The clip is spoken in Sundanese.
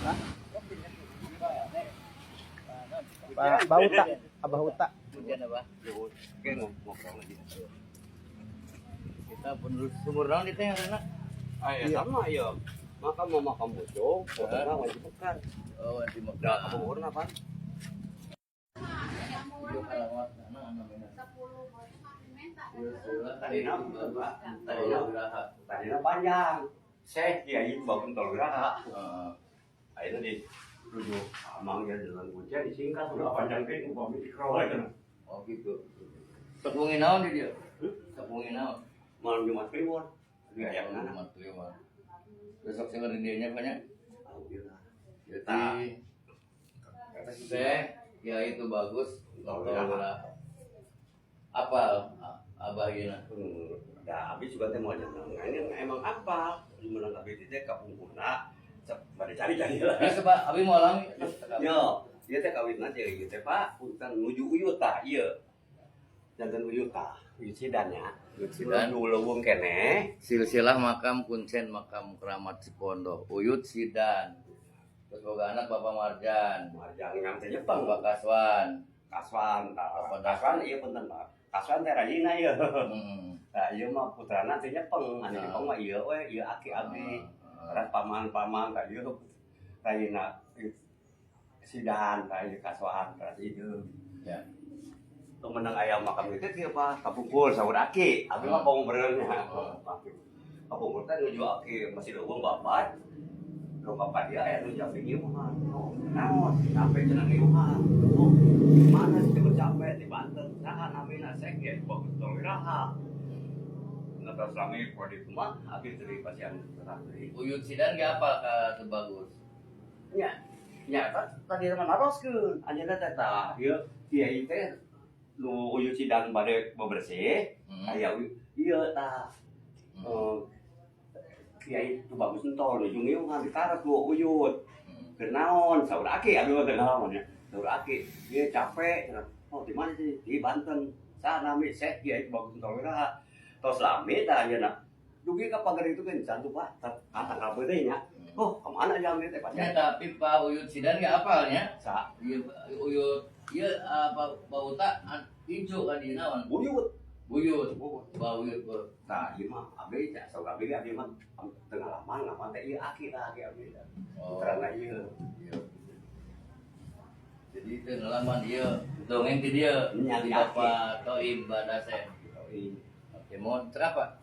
Hah? Pak Bauta, Abah Uta. Hujan apa? Oke, ngobrol lagi. Kita penerus sumur naon itu yang enak. Ah, ya Iya. sama ya. Makam mau makam bocong, pokoknya wajib bukan. Oh, di Dah, Mekah. kapungkurna kan. Ieu kalamat anak namanya. Tadina, tadina, tadina panjang. Syekh Kiai Bagong Tolgraha. Heeh. Akhirnya di rujuk amang ya jalan kuncian disingkat udah panjang teh upami ikro itu. Oh gitu. Sok wengi naon di dia? Sok wengi naon? Malam Jumat Kliwon. Di ayam nana. Jumat Kliwon. Besok sing di dieu nya banyak. Alhamdulillah. Jadi teh ya itu bagus. Tolong apa abah ieu? Dah habis juga teh mau jeneng. Nah, ini emang apa? Menang abi teh kapungkurna. Cep, pada cari-cari lah. Ya sebab abi mau alami. Yo, ieu teh kawitna teh ieu teh Pak, punten nuju uyut tah ieu. Janten uyut tah, uyut sidan nya. Uyut Sidan. Nu leuweung keneh. Silsilah makam kuncen makam keramat Cipondoh, Uyut Sidan. Terus boga anak Bapak Marjan, Marjang ngam teh Jepang. Bapak Kaswan. Kaswan tah. Kaswan ieu punten Pak. Kaswan teh rajina ieu. Tah ieu mah putrana teh nyepeng, anu Ah. nyepeng mah ieu we, ieu aki abdi. Terus paman-paman tah ieu rajina Sidan tah ieu Kaswan terus ieu. Ya. Tong menang ayam makam itu kieu Pak, kapungkur saur aki. Abi mah bong beureunya. Oh. Kapungkur teh nuju aki masih leuweung babat. Lu bapak dia aya nu jampe ngiuhan. Oh, naon? Sampai cenah ngiuhan. Oh, mana sih cepet capek di Banten. Saha namina sek ya bagus tong iraha. Nggak tahu selama ini kok di rumah, abi dari pasien tetap deui. Uyut Sidan gak apa ka teu bagus. Nya, nya tadi mah naroskeun. Anjeunna teh tah, ieu kiai teh nu Uyut Sidan bade bebersih, aya ieu tah. Eh, kiai tu bagus entol nuju ngiuhan ditaros ku Uyut. Keur naon? Saur aki abi mah teu ngalaman nya. Saur aki, dia capek cenah. Oh, di mana sih? Di Banten. Saha nami Syekh Kiai Bagus Entol iraha. Tos lami tah ayeuna. Dugi ka pagar itu kan cantu Pak, kata kabeh teh nya. Oh, kemana jam teh Ya, pasien? tapi Pak Uyut Sidan gak apalnya. Sa Iya Uyut, iya apa Pak Uta incu kan di naon? Buyut. Buyut. Pak Uyut. Pak. Tah, ieu mah abdi teh saur abdi ge abdi mah teu ngalaman ngalaman teh ieu aki lah aki abdi. Oh. Putrana ieu. Iya. Jadi itu ngalaman dia, dongeng di dia, Nya, di di Bapak Toim Badasen. Iya. Oke, mau cerapa?